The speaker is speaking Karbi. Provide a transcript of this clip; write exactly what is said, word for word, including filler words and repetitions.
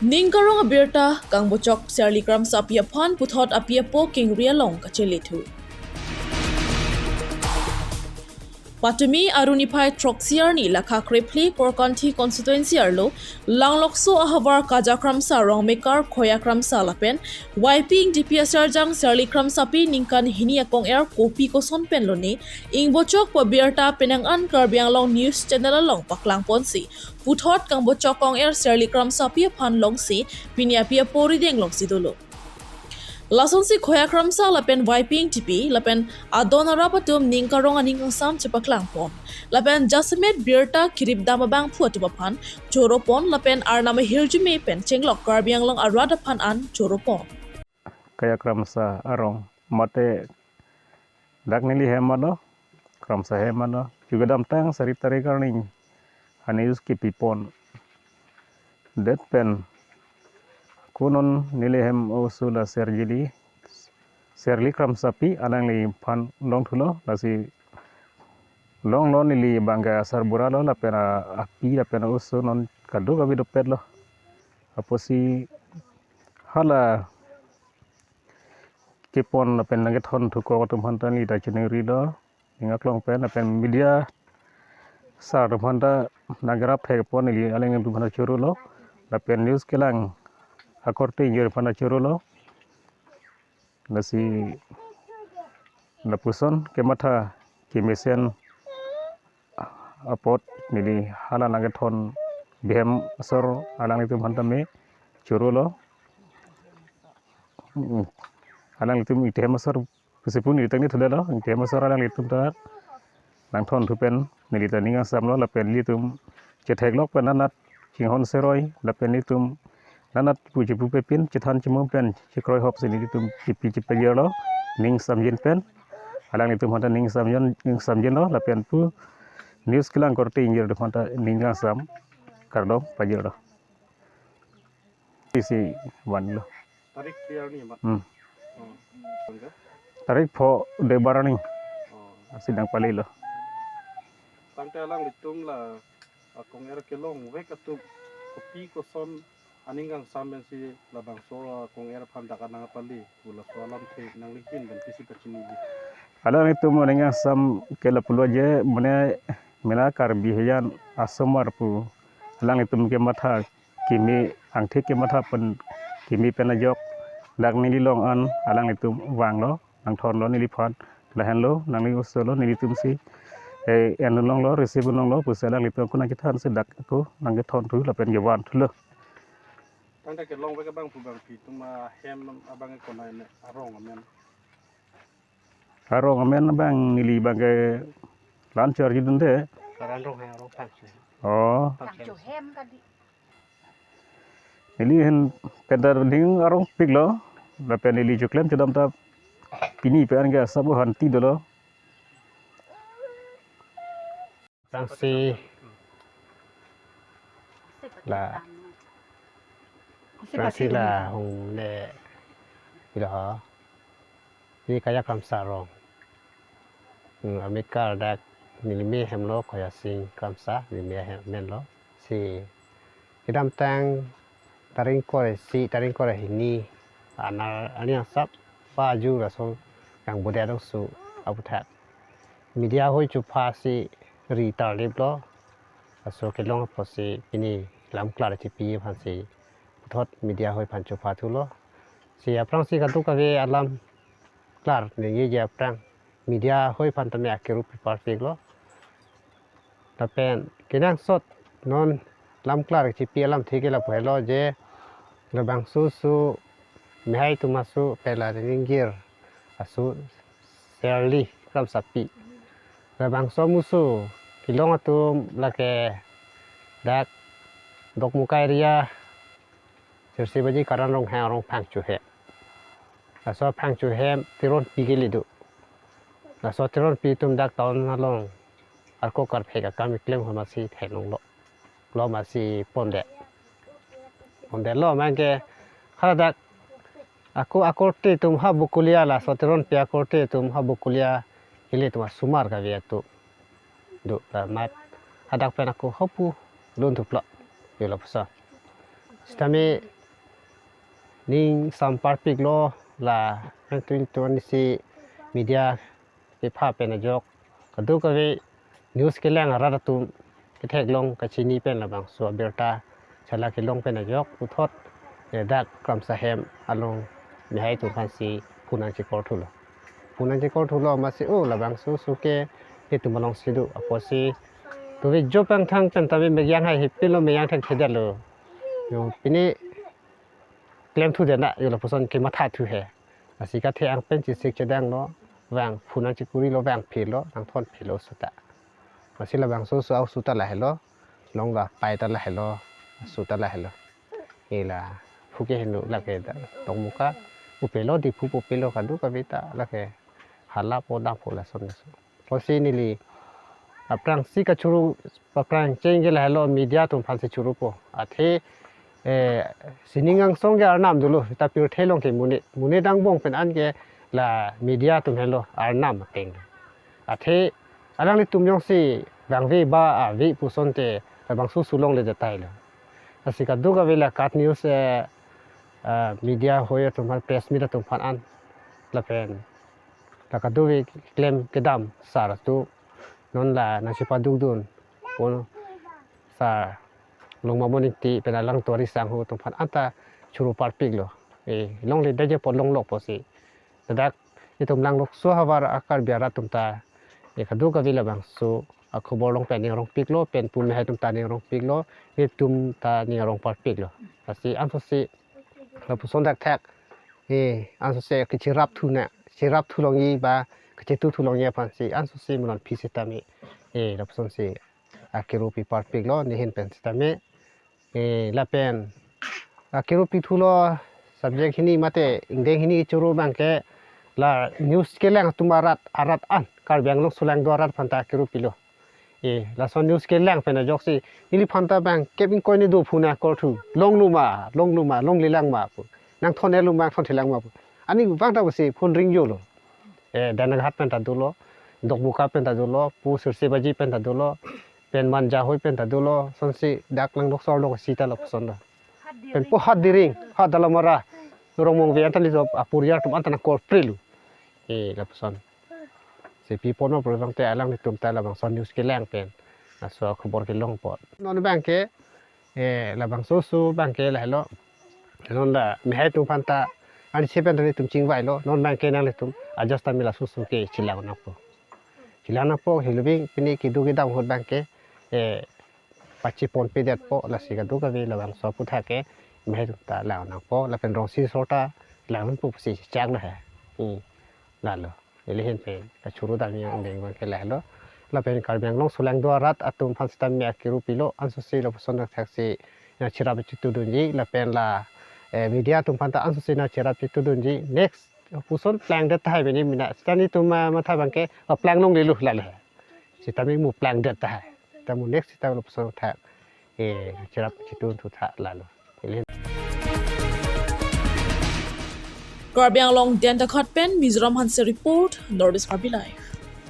Ning karong abirta kangbochok Serli Kramsapi aphan puthot api apo kengri along kachelethu. Patumi arni niphai throksi arni lakha krephli Korkanthi constituency arlo Langlokso ahavar Kaja Kramsa, Rongmekar Khoya Kramsa lapen Y P Ingtipi asarjang Serli Kramsapi ningkan hini akong-er kopi koson pen lone ingbochok pu abirta penang an Karbi Anglong News Channel along paklangponsi puthot kangbochok kong-er Serli Kramsapi aphan longsi pini api apo rideng longsi dolo. Lasonsi Khoya Kramsa lapen Y P Ingtipi lapen adon arap atum ning karong aning kangsam chepaklangpon. Lapen jasemet birta kirip dam abangphu atum aphan choropon lapen arnam ahirjume pen chenglok Karbi Anglong arat aphan an choropon. Khoya Kramsa arong mate dak neli hem mano, Kramsa hem mano, chu kedamtang sari tarik arni anews kepipon. Det pen ko non neli hem oso la Serjili, Serli Kramsapi alangliphan longthulo, lasi longlo neli bangke asarbura lo lapen a-, api lapen oso non kadokave dopetlo. Apotsi hala kepon lapen nangkethonthu kok atum aphanta neli ta chiningrilo, ning aklong pen lapen media sar atum aphanta nangkerap thekpon neli alanglitum aphanta chorolo, lapen news kelang akorte ingjir aphanta chorolo. Lasi lapuson kematha kemesen apot neli hala nangkethon bihem asor alanglitum aphanta me chorolo. Mm. Alanglitum ingtihem asor pusi pu neli ta neli thulelo, ingtihem asor alanglitum ta nangthonthu pen neli ta ning kangsam lo lapen nelitum chetheklok pen nanat chinghon seroi lapen nelitum nanat pu chipu pepin chethan chimum pen chekroihopsi nelitum chipi chipajirlo ning samjin pen, alanglitum aphanta ning samjin, ning samjinlo lapen pu news kelang korte ingjir atum aphanta ning kangsam kardom pajirlo. Isi vanlo. Tarik tiar ni, Mat? Hmm. Oh. Tanggal? Tarik pho Debar arni. Oh. Asi nangpalilo. Tangte alanglitum la akong-er kelongvek atum kopi koson aning kangsam pensi labangso akong-er aphan dak nangpale pu laso alamthe nanglihin pen pisi pachiniji? Alanglitum aning kangsam ke lapulo je mane mena Karbi hejan asomar pu alanglitum kematha kimi angthek kematha pen kimi pen ajok dak neli long an alanglitum vanglo, nangthonlo neliphan, lahenlo nangli osolo nelitumsi, eh, en longlo, receive longlo pusi alanglitum ako nangkethansi dak ako nangkethonthu lapen kevanthulo. Tangte kelongvek abangphu abangpi atum ahem abang konat ne arong amen? Arong amen abang neli bangke la-an charjidunde. Karan Ronghang arong phangcho. Oh. Phangcho hem kadi. Neli hen penta ding arongpiklo, lapen neli choklem chodam ta pini pen ke asap hanti dolo. Aphrangsi la, aphrangsi la hung le ilo ha. Ni Khoya Kramsa arong. Hmm, amekar dak neli me hemlo Khoya Sing Kramsa, neli me hem menlo. Si kedamtang tarik kre-isi, tarik kre-hini, anar ani asap paju laso kangbodet dongsu aputhak media hoi chuphasi ri tarliplo. Laso kelong apotsi pini lam klar chipi aphansi puthot media hoi aphan chuphathulo. Si aphrangsi kadokave alam klar ningjeji aphrang media hoi aphan tame akirup piparpiklo. Lapen kenangsot non lam klar chipi alamthe ke lapu helo je labangso oso mehai atum aso pela ringgir aso Serli Kramsapi. Labangso amuso kelong atum lake dak Dokmoka area Sirsibaji Karan Ronghang arong phangcho hem. Laso phangcho hem Teronpi kele do. Laso Teronpi atum dak town along arko karphek akam keklem amatsi theklonglo. Lo amatsi pondet. Pondetlo abangke haladak ako akorte atum ha Bokolia, laso Teronpi akorte atum ha Bokolia kele atum asomar kave atum do, la amat hadak pen ako hapu lun thuplo. Yo lapuson. Sitame ning samparpiklo la nangtum tun si media kepha pen ajok kadokave news kelang arat atum ketheklong kachini pen labangso abirta chala kelong pen ajok puthot, eh, dak Kramsa hem along mehai atum aphansi phone nangchekor thulo. Phone nangchekor thulo amatsi, o labangso oso ke netum alongsi do apotsi, tove jo pangthang pen tame meyang hai hepilo, meyang thekthedetlo. Yo pine klemthu dena yo lapuson kemathathu he. Lasi kathe-ang pen chesik chedanglo, vang phone nangchekorilo, vang phelo, nangthon phelo oso ta. Lasi labangso oso, oso ta lahelo, longlo apai ta lahelo, oso ta lahelo. Ila phu ke henu lake ta, Dokmoka pu pelo, Diphu pu pelo, kadokave ta lake hala po dam po lason lason. Lasi neli aphrangsi kachuru, aphrang cheng ke lahelo media atum aphansi churupo. Athe, eh, sining angsong ke arnam dolo, ta pirthe along ke monit, monit angbong pen an ke la media atum helo arnam ateng. Athe alanglitum jongsi vangve ba ave puson te labangso oso longledet tahai lo. Lasi kadokave la KAT News, eh, eh, media hoi atum aphan, press meet atum aphan an lapen la kadokave klem kedam sar atum non la nangchepadukdun, pon sar Longmamon Ingti pen alang Tuari Sangho atum aphan anta churu parpiklo. Eh, longledetji apot longlok apotsi, ladak itum Langlokso ahavar a-Karbi arat atum ta, eh, kadokave labangso akhobor along pen ning arongpiklo, pen pu mehai atum ta ning arongpiklo, netum ta ning arong parpiklo. Lasi ansose lapuson thakthak, eh, ansose kacherapthu na, cherapthu longji ba kachetu thu longji aphansi ansose malom aphi sitame, eh, lapusonsi akiru pi parpiklo nehin pen sitame. Eh, lapen akiru pithulo, subject hini mate ingdeng hini churu abangke la news kelang atum arat, arat an, Karbi Anglong solangdo arat aphanta akiru pilo. Eh, lason news kelang pen ajoksi neliphanta abang kep ingkoi ni do phone nangkorthu, longlo ma, longlo ma, longlelang ma pu, nangthon-etlo ma, nangthonthelang ma pu. Aning abang ta pusi phone ringjolo. Eh, Danaghat pen ta dolo, Dokmoka pen ta dolo, pu Sirsebaji pen ta dolo, pen Manja hoi pen ta dolo, sonsi dak Langlokso arlo sita lapuson do. Pen pu Hatdiring, Hatdalamara, Rongmongve anta li job aporial atum anta nangkorprelo. Eh, lapuson. Si pi ponlo pu abang te alanglitum ta labangso news kelang pen laso khobor kelong apot. Non abangke, eh, labangso oso abangke lahelo. Non la mehai atum aphanta, ansi pen ta netum chingvailo. Non abangke nanglitum ajat ta me laso oso ke chelang nangpo. Chelang nangpo, hilobing pini kedo kedam ahut abangke, eh, pacheponpedetpo, lasi kadokave labangso aphuthak ke mehai atum ta lang nangpo, lapen rongsi sor ta lang nangpo pusi chang na he. Hmm. Lalo. Neli ahin pen kachuru dam angdeng abangke lahelo. Lapen Karbi Anglong solangdo arat atum aphan sitame akiru pilo, ansose lapuson thaksi nangcherap chetudunji, lapen la, eh, media atum aphanta ansose nangcherap chetudunji. Next puson plangdet tahai bini mina. Sita netum, ah, matha abangke, ah, plang longlelo lalo. Sitame mo plangdet tahai. Sita mo next sita lapuson thak, eh, cherap chetudun thu tha lalo. Karbi Anglong Denta Khat pen Mizoram Hanse report, North East Karbi Live.